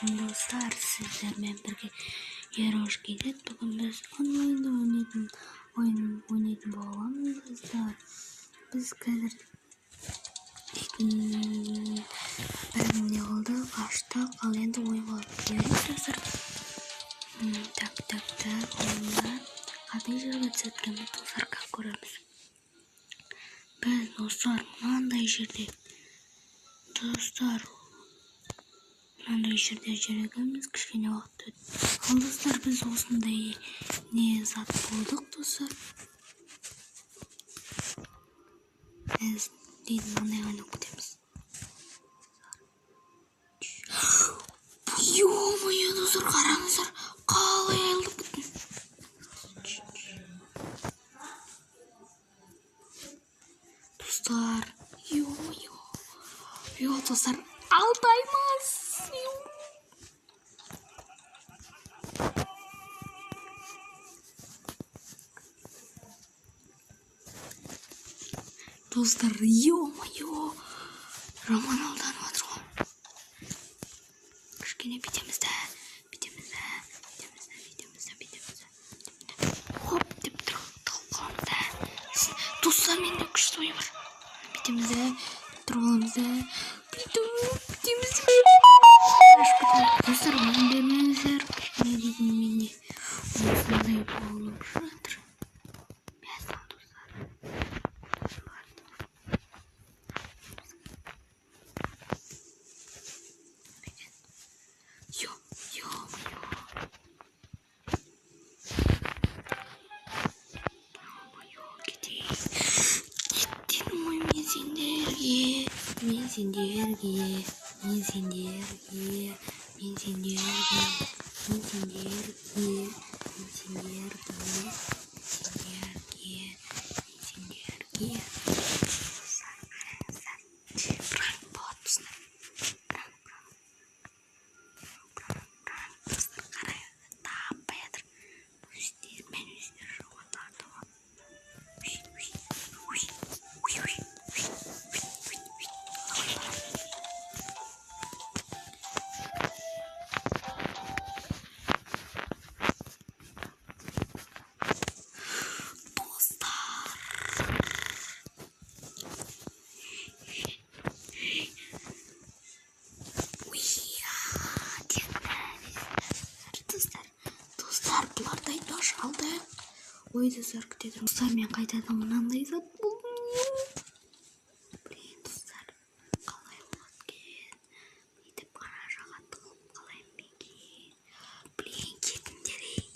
Достар, сіздермен бірге Ерош KZ. Бүгін біз онлайнда ойнайтын ойын ойнайтын боламыз, достар. Біз қазір дейтін бір не қылдық, аштық, ал енді ойынға кіреміз, достар. Так, так, так, ойынға қандай жерге түседі екенбіз, достар, көреміз. Біз, достар, мынандай жерде, достар, мынандай жерде жүр кішкене уақыт өтті. Ал, достар, біз осындай не зат болдық, достар. Біз дейтін мынандай ойнап кетеміз. Ё-моё, достар, қараңыздар, қалай айналып кеттім. Достар, ё-моё. Ё, достар, алдаймыз. Достар, ё-моё. Жаман алданып жатыр ғой. Кішкене бүйтеміз да, бүйтеміз да, бүйтеміз да, бүйтеміз да, бүйтеміз да. Хоп деп тығылып қаламыз да. Достар, менде күшті ой бар. Бүйтеміз да, тұрып аламыз да. Бүйтіп, бүйтеміз де. Достар, мән бермеңіздер. Кішкене дейтін менде осындай болып жатыр. Мәссаған, достар. Ё, ё-моё. Ё-моё, кетейін. Кеттім ғой мен сендерге. Мен сендерге. Мен сендерге. Мен сендерге. Мен сендерге. Мен сендерге. Сендерге. Мен сендерге. Достар, қараңыздар. Пранк болады, достар. Пранк, пранк. Пранк, пранк. Достар, қараңыздар. Таппай жатыр. Өздерімен өздері жоғалтады. Уй, уй, уй, уй, уй, уй, уй, уй. Достар. Достар, достар, бұларды айтпақшы, алдайық. Ой, достар, күте тұрыңыз. Достар, мен қайтадан мынандай зат болдым. Блин, достар, қалай болады екен? Бүйтіп ана жаққа тығылып қалайын ба екен? Блин, кетіңдер, ей.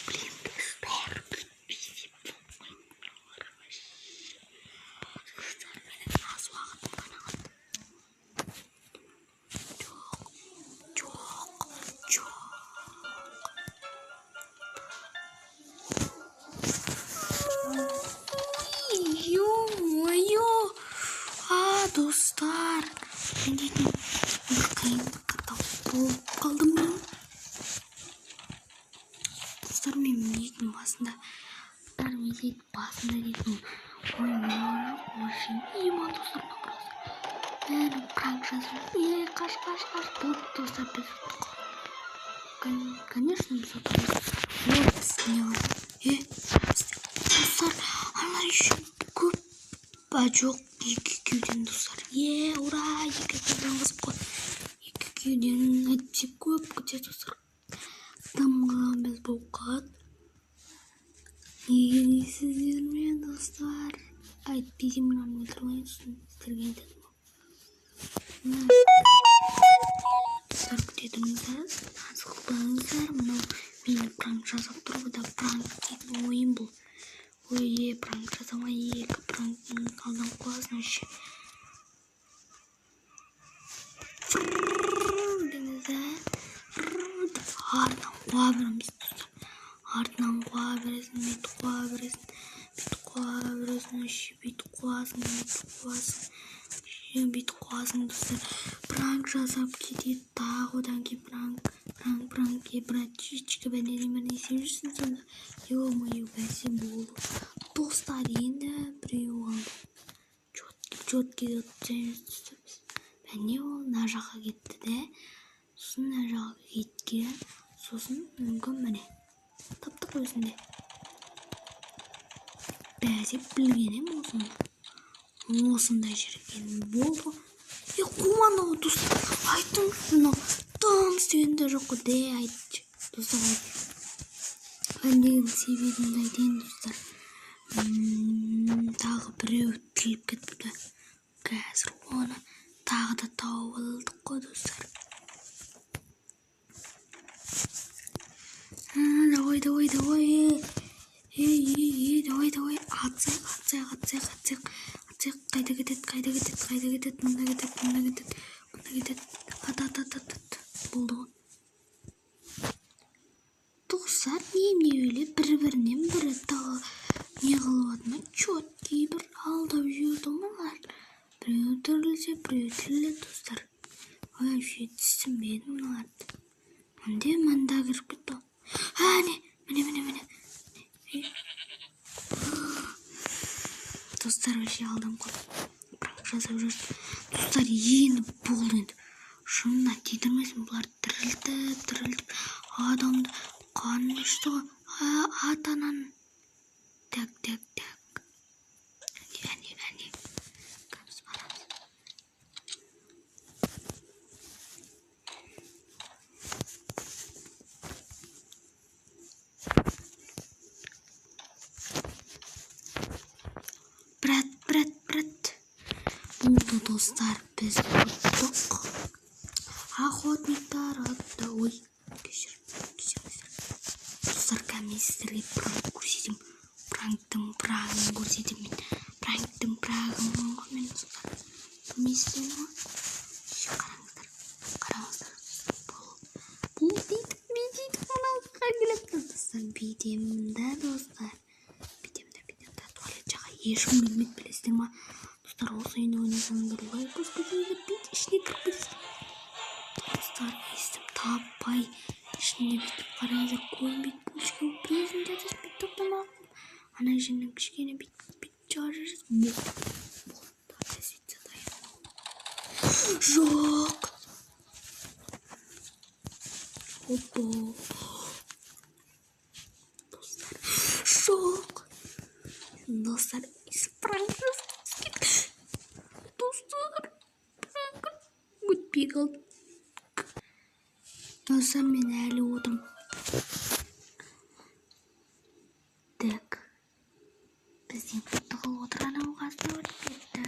Блин, достар, достар, менің аз уақытым ғана қалды. Жоқ, жоқ, жоқ. Ё-моё! А, достар, мен дейтін бір қиындыққа тап болып қалдым. Достар, мен дейтін басында, мен дейтін басында дейтін ой, мынау жоқ, вообще иман, достар, мына бәрі пранк жасап. Ей, қаш, қаш, қаш. Болды, достар, біз ұттық. Конечно, біз ұтамыз. Вот, біз не қылдық? Е, достар, аналар еще көп. Ба, жоқ, екі екеуден, достар. Е, ура, екі екеуден қызып қой. Екі екеуден әйтпесе көп күтеді, достар. Тым қалған болып қалады. Неге дейсіздер ме, достар? Әйтпесе мынаны өлтіріп алайын, сосын сіздерге айтатын боламын. Достар, күте тұрыңыздар, асықпаңыздар. Мынау мені пранк жасап тұр, бұл да пранк дейтін ойын бұл. Ой, е, пранк жасамай, екі пранктың алданып қаласың вообще. Дейміз да, деп артынан қуа береміз, достар. Артынан қуа бересің, бүйтіп қуа бересің, бүйтіп қуа бересің, вообще бүйтіп қуасың, бүйтіп қуасың, бүйтіп қуасың, достар. Пранк жасап кетеді, тағы одан кейін пранк, пранк, пранк, е, братишка, бәле не істеп жүрсің сонда? Ё-моё, бәсе болды. Достар, енді біреу қалды. Четкий, четкий ұтып тастаймыз, достар, біз. Бәне, ол мына жаққа кетті де. Сосын мына жаққа кеткен. Сосын мүмкін міне. Таптық өзінде. Бәсе білген едім осыны. Осындай жер екен. Болды. Е, қума анау достар. Айтыңызшы мынау. Дым істеген де жоқ қой. Де айтшы. Достар айт. Мен деген себебімді айтайын достар. Тағы біреу тіліп кетіпті. Қазір оны тағы да тауып алдық қой достар. Давай, давай, давай. Ей, ей, ей, давай, давай. Атсайық, атсайық, атсайық, атсайық. Атсайық, қайда кетеді, қайда кетеді, қайда кетеді, мында кетеді, мында кетеді, мында кетеді. Ат, ат, ат, ат, ат. Болды ғой. Достар, немене өле бір-бірінен бірі тағы не қылып жатыр ма? Четкий бір алдап жіберді ғой мыналар. Біреу тірілсе, біреу тіріледі достар. Вообще түсінбедім мыналарды. Мінде мында кіріп кетті ғой. Әне, міне, міне, міне. Достар, вообще алданып қалдым. Пранк жасап жүрді. Достар, енді болды енді. Шынына тидірмесін, бұлар тірілтіп, тірілтіп адамды қанын ішті ғой. Ат ананы. Так, так, так. Әне, әне, әне. Қазір барамыз. Брат, брат, брат. Болды достар, біз ұттық. Охотниктар атты. Ой, кешір, кешіріңіздер. Достар, қазір мен сіздерге пранк көрсетемін. Пранктың прагын көрсетемін мен. Пранктың прагын ғой мен достар. Білмейсіздер ма? Қараңыздар, қараңыздар. Бұл бүйтіп, бүйтіп мынауға келеді достар. Бүйтемін да достар. Бүйтемін да, бүйтемін да. Туалет жаққа ешкім келмейді, білесіздер ма? Достар, осы ойынды ойнасаңыздар, лайк басып кетіңіздер, бүйтіп ішіне кіріп кетесіздер. Достар, өйстіп таппай ішінде бүйтіп қараңыздар, көрінбейді. Бұл жерге біреудің жартысы бүйтіп тоқтамақ. Ана жерінен кішкене бүйтіп, бүйтіп шығарып жібересіз. Болды. Болды. Жоқ. Опа. Достар, жоқ. Достар, пранк жасап. Достар, пранк өтпей қалды. Достар, мен әлі отырмын. Так. Бізден тығылып отыр анау қасына барып кетті.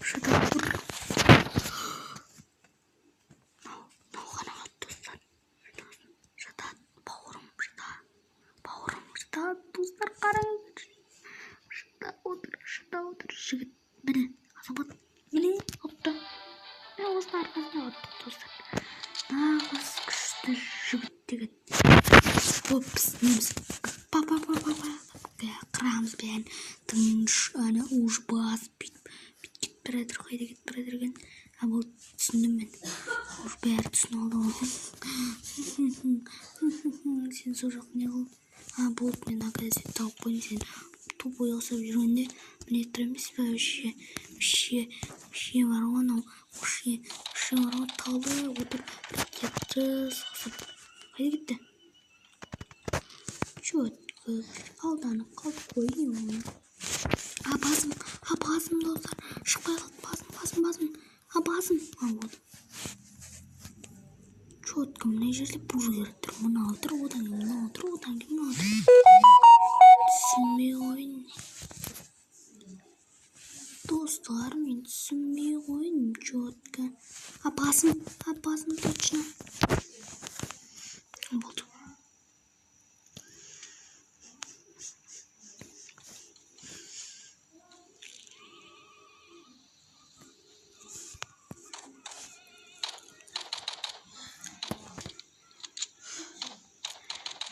Шыдап тұр. Мынау ғана достар. Шыдат, бауырым, шыда. Бауырым, шыда. Достар, қараңыздар. Шыда отыр, шыда отыр. Жігіт, міне, азамат, міне, ұтты. Міне, осының арқасында ұттық, достар. Нағыз күшті жігіт деген. Опс, неміз. Па, па, па, па, па. Қырамыз бәрін. Тыныш, ана, уж бас, бүйтіп, бүйтіп кетіп бара жатыр, қайда кетіп бара жатыр екен. А, болды, түсіндім мен. Уж бәрі түсініп алды ғой. Сен сол жақ не қыл? А, болды, мен оказывается тауып қойдым сені. Тупой ұқсап жүргенде міне тұр емес пе? Вообще, вообще, вообще бар ғой анау. Вообще, вообще бар ғой, талды отыр. Бір кетті, сосын. Қайда кетті? Четко алданып қалдық қой. А, басым, а, басым, достар. Шықпай қалды, басым, басым, басым. А, басым. А, вот. Четко мына жерде бургер тұр. Мынау тұр, одан кейін мынау тұр, одан кейін мынау тұр. Түсінбей қойдым. Достар, мен түсінбей қойдым четко. А, басым, а, басым точно. Болды.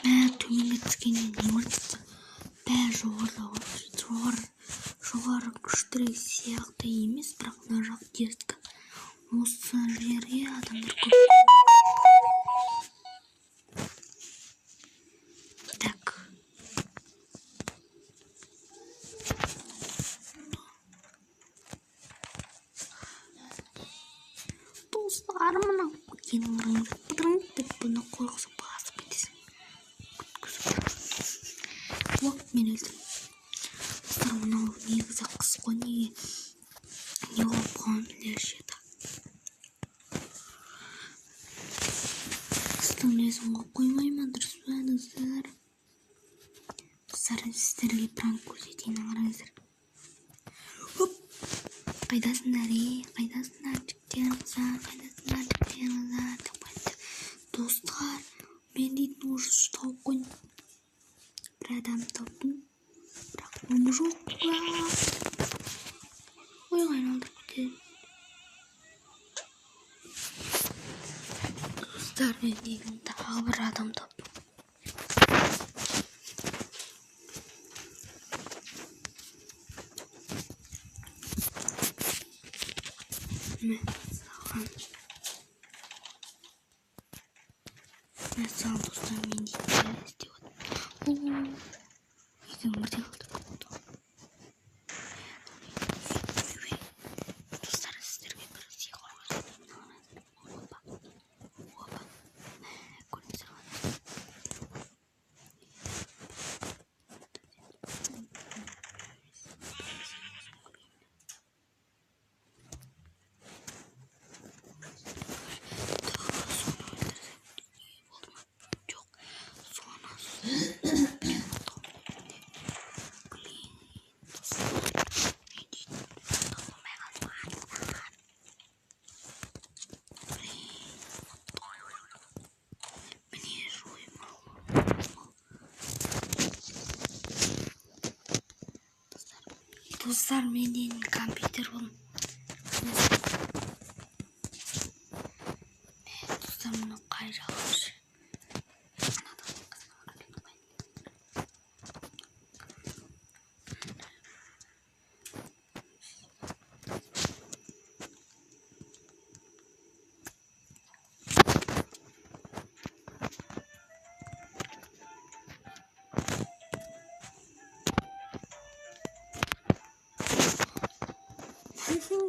Мә, төменге түскеннен не бар достар? Бәрі жоғарыда ғой. Жоғары, жоғары күштірек сияқты емес, бірақ мына жақ дерзко. Осы жерге адамдар көп. Так. Достар, мынау Өйткені қараңыздар, быдырың деп бұны қорқызып басып кетесің. Күткізіп. Оп, мен өлдім. Достар, мынау негізі қыз қой, неге не болып қалған білер еді. Қыздың несін қойып қоймай ма, дұрыс па, достар? Қыздар, сіздерге пранк көрсетейін, қараңыздар. Хоп! Қайдасыңдар, ей? Қайдасыңдар, жігіттер, қыздар? Қайдасыңдар, жігіттер, қыздар? Деп қойды. Достар, мен дейтін уже тауып қойдым. Бір адам таптым. Бірақ өмір жоқ. Ойға айналдырып кетеді. Достар, мен дейтін тағы бір адам таптым. Мәссаған. Мәссаған, достар, мен дейтін істеп отырмын. Екеуін бірдей қалдырып кетті. Достар, сіздерге бір сыйқыр көрсетейін. Опа. Опа. Көрдіңіздер ғой. Жоқ, соны блин, достар, мен дейтін болмай қалды. Блин, міне жоймал. Достар, мен дейтін компьютер болдым. Достар, мұны қай жаққа?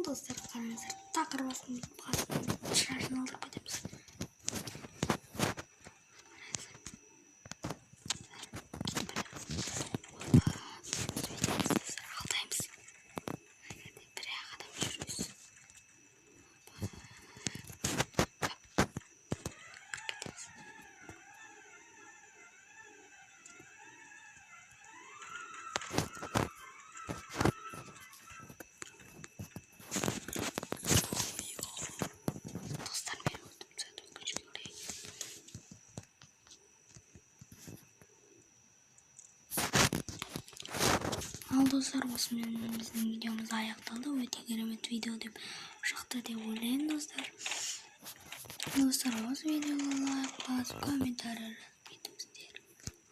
Достар, қараңыздар, тақыр басын шашын алдырып кетеміз. Алдаймыз. Бір-ақ адам жүрміз. Достар, мен өлдім, өкінішке орай. Ал достар, осымен біздің видеомыз аяқталды. Өте керемет видео деп шықты деп ойлаймын, достар. Достар, осы видеоға лайк басып, комментарий жазып кетіңіздер.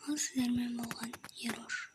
Ал сіздермен болған Ерош.